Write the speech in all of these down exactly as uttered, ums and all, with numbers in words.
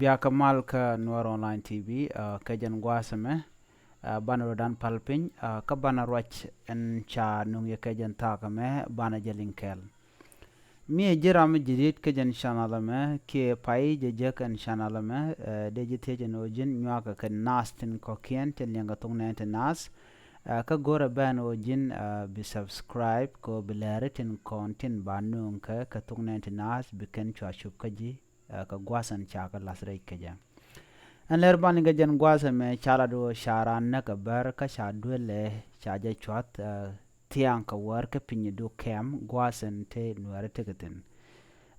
Ca kɛ mal kä Nuɛr Online T V, ah, kɛ jɛn gua̱a̱th ɛmɛ, ah, banɛ rɔ dan pal piny, ah, kä banɛ ruac ɛn ca nuŋ yɛ kɛ jɛn thaak ɛmɛ banɛ jɛ liŋ kɛɛl. Mi ɛ ji̱ ram mi ji̱ riet kä jɛn channel ɛmɛ kiɛ pay jɛ jek ɛn channel ɛmɛ, eh, dee ji̱ thiec ɛn ɣöö ji̱n nyuakä kɛ naath tin kɔ̱kiɛn tin liɛŋkɛ thok nɛɛni ti naath. Eh, kä go̱rɛ bɛn ɣöö ji̱n, eh, bi subscribe kɛ ɣöö bi lɛri tin kɔn tin ba nööŋ kɛ kɛ thok nɛɛni ti naath bi kɛn cua cup kä ji̱, eh, kɛ gua̱a̱th ɛn ca kɛ la̱th rɛc kɛ jɛ. Ɛn lɛr ban liŋ kɛ jɛn gua̱a̱th ɛmɛ ca lat ɣöö ca raan näk ɛ bär kä ca duelɛ ca jɛ cua̱th, eh, thia̱a̱ŋ kɛ wäär kä pinydu kɛm gua̱a̱th ɛn te Nuɛri tekɛ thi̱n.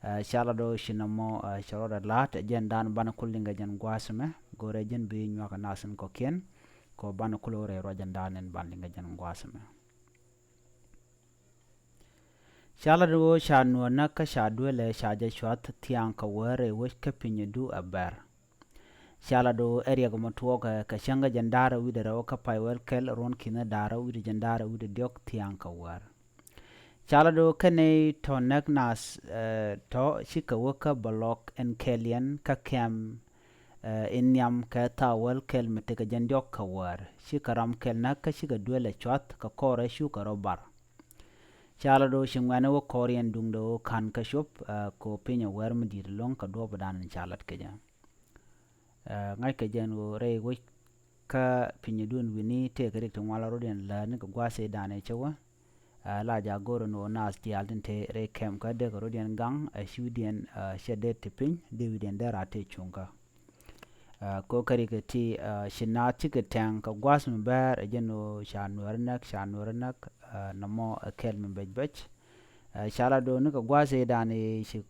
Eh, ca lat ɣöö ci nɔmɔ, eh, cɛ rɔɔdɛ la̱a̱t ɛ jɛn dan banɛ kul liŋ kɛ jɛn gua̱a̱th ɛmɛ go̱rɛ ji̱n bi nyuakä naath tin kɔ̱kiɛn kɛ ɣöö banɛ kul ɣöö rɛy ruac ɛn dan ɛn ban liŋ kɛ jɛn gua̱a̱th ɛmɛ. Ca lat ɣöö ca Nuäär näk kä ca duelɛ ca jɛ cua̱th thia̱a̱ŋ kɛ wäär rɛy wec kä pinydu ɛ bär. Ca lat ɣöö ɛ riɛk ɛmɔ tuɔɔkɛ kɛ cäŋ kä jiɛn da̱ŋ rɛw wi̱cdɛ rɛw kä pay wäl kɛl ruɔ̱n ki̱n da̱ŋ rɛw wi̱cdɛ jiɛn da̱ŋ rɛw wi̱cdɛ diɔ̱k thia̱a̱ŋ kɛ wäär. Ca lat ɣöö kɛn nɛy tɔ̱ näk naath, eh, tɔ̱ cikɛ wä kä bɛ lɔk ɛn kɛɛliɛn kä kɛm, eh, in nhiam kɛ thaak wäl kɛl mi tekɛ jiɛn diɔ̱k kɛ wäär. Cikɛ ram kɛl näk kä cikɛ duelɛ cua̱th kɛ kɔrɛ cukɛ rɔ bar. Ca lat ɣöö ci ŋuɛ̈tni wä kɔriɛn duundɛ ɣöö /ka̱n kɛ cop, eh, kɛ ɣöö piny ɛ wäär mi di̱i̱t ɛlɔ̱ŋ kɛ duɔ̱ɔ̱p ëëdan in ca lat kɛ jɛ. Eh, ŋa̱ckɛ jɛn ɣöö rɛy wec kä pinydu ɛn wi̱ni tëëkɛ rik ti ŋuan la rɔ̱diɛn lätni kɛ gua̱a̱th ëëdan ëë cä wä. Eh, la jɛ go̱r ɛn ɣöö naath diaal tin te rɛy kɛmkä dee kɛ rɔ̱diɛn gaŋ, eh, ci wi̱cdiɛn, eh, /cɛ dee te piny, dee wi̱cdiɛn dee rɔ̱ te cuŋkä. Ah, kɛ ɣöö kɛ rik ɛ ti, ah, ci naath cikɛ tɛŋ kɛ gua̱a̱th mi bäär ɛ jɛn ɣöö ca Nuäär näk, ca Nuäär näk, ah, nɔmɔ ɛ kɛl mi bɛc bɛc. Ah, ca lat ɣöö ni kɛ gua̱a̱th ëëdan ëë ci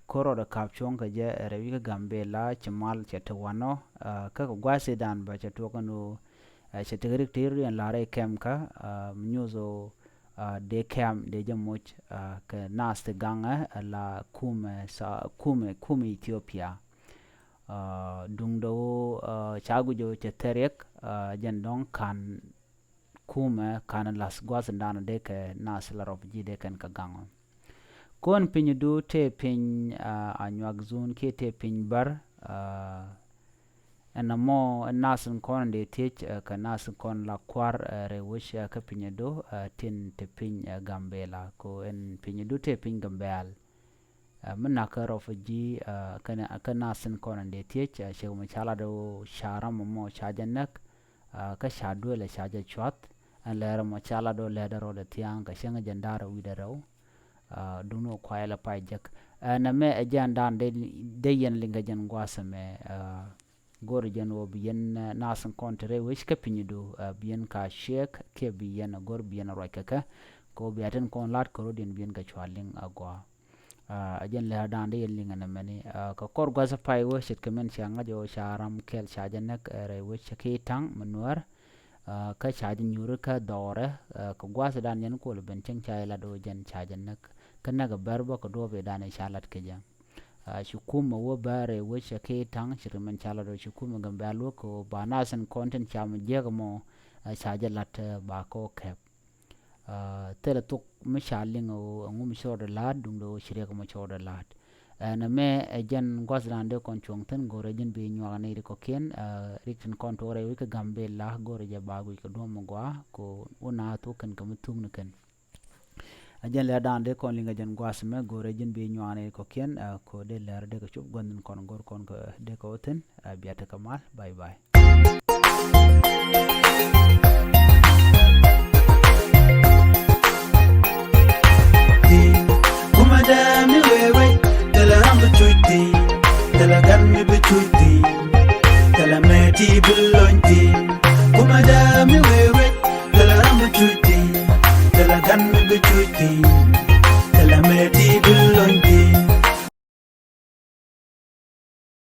ko̱r rɔɔdɛ ka̱p cuɔ̱ŋ kɛ jɛ rɛy wec kä Gambɛla ci mal cɛ te wanɔ, ah, kä kɛ gua̱a̱th ëëdan bä cɛ tuɔk ɛn ɣöö, ah, cɛ tekɛ rik ti rɔ̱diɛn la̱r rɛy kɛmkä, ah, mi nyuuth ɣöö, ah, dee kɛm dee jɛ moc, ah, kɛ naath ti gaŋɛ, ah, la kumɛ, sa, kumɛ, kumɛ Ethiopia. Ah, duundɛ ɣöö, ah, ca guic ɣöö cɛ thil riɛk, ah, jɛn dɔ̱ŋ /ka̱n kumɛ, /ka̱n la̱th gua̱a̱th in dan dee kɛ naath la rɔp ji̱ dee kɛn kɛ gaŋ ɔ. Kɔn pinydu tëë piny, ah, Anyuak Zone kiɛ tëë piny bär, ah, ɛn nɔmɔ ɛn naath in kɔn in dee thiec, ah, kɛ naath in kɔn la kua̱r, ah, rɛy wec, ah, kä pinydu, ah, tin te piny, ah, Gambɛla. Kɛ ɣöö ɛn pinydu tëë piny Gambɛl. Ah, mi na̱k kä refugee, ah, kä nɛ-, kä naath in kɔn in dee thiec, ah, ce̱tkɛ mɔ ca lat ɣöö ca ram ɛmɔ ca jɛ näk, ah, kä ca duelɛ ca jɛ cua̱th. Ɛn lɛr ɛmɔ ca lat ɣöö lätdɛ rɔɔdɛ thia̱a̱ŋ kɛ cäŋ kä jiɛn da̱ŋ rɛw wi̱cdɛ rɛw. Ah, duŋni ɣöö kuayɛ la pay jek. Ah, nɛmɛ ɛ jɛn dan dee, dee yɛn liŋ kɛ jɛn gua̱a̱th ɛmɛ, ah, go̱r jɛn ɣöö bi yɛn, eh, naath in kɔn te rɛy wec kä pinydu, eh, bi yɛn ka check kiɛ bi yɛn go̱r bi yɛn ruac kɛ kɛ. Kɛ ɣöö bia tin kɔn la̱t kɛ rɔ̱diɛn bi yɛn kɛ cua liŋ agɔaa. Ah, ɛ jɛn lɛr dan dee yɛn liŋ ɛn ɛmɛni. Ah, kɛ kɔr gua̱th pay wä ce̱tkɛ min cia ŋa̱c ɣöö ca ram kɛl ca jɛ näk, eh, rɛy wec kä Itaŋ mi Nuäär. Ah, kä ca jɛ nyuuri kä dhɔrɛ, eh, kɛ gua̱th dan yɛn kuɔl ben cieŋ ca jɛ lat ɣöö jɛn ca jɛ näk. Kä näk ɛ bär bä kɛ duɔ̱ɔ̱p ëëdan ca lat kɛ jɛ. Ah, ci kumɛ wä bäär rɛy wec kä Itaŋ, ce̱tkɛ min ca lat ɣöö ci kumɛ Gambɛl wä kɛ ɣöö ba naath in kɔn tin ca mi jiäk ɛmɔ, ah, ca jɛ lat, eh, ba kɛ wä kɛp. Ah, thilɛ thok mi ca liŋ ɣöö ɛŋu mi ci rɔɔdɛ la̱a̱t, duundɛ ɣöö ci riɛk ɛmɔ ci rɔɔdɛ la̱a̱t. Eh, nɛmɛ ɛ jɛn gua̱th dan dee kɔn cuɔ̱ŋ thi̱n, go̱rɛ ji̱n bi nyuak nɛy ri kɔ̱kiɛn, ah, rik tin kɔn tuɔɔk rɛy wec kä Gambɛla, go̱rɛ jɛ ba guic kɛ duɔ̱ɔ̱p mi gɔaa, kɛ ɣöö wä naath wä kɛn kɛ mi thuk ni kɛn. Ɛ jɛn lɛr dan dee kɔn liŋ kɛ jɛn gua̱a̱th ɛmɛ, go̱rɛ ji̱n bi nyuak nɛy kɔ̱kiɛn, ɛ, kɛ ɣöö dee lɛr dee kɛ cop, gua̱th in kɔn go̱r kɔn kɛ dee kɛ wä thi̱n, ɛ, bia tekɛ mal, bye bye. Kumɛ dee mi wee wee, thilɛ ram bi cuc thi̱n, thilɛ gan mi bi cuc thi̱n, thilɛ mɛ ti bi lony thi̱n. Kumɛ dee mi wee wee, thilɛ ram bi cuc thi̱n, thilɛ gan mi bi cuc thi̱n.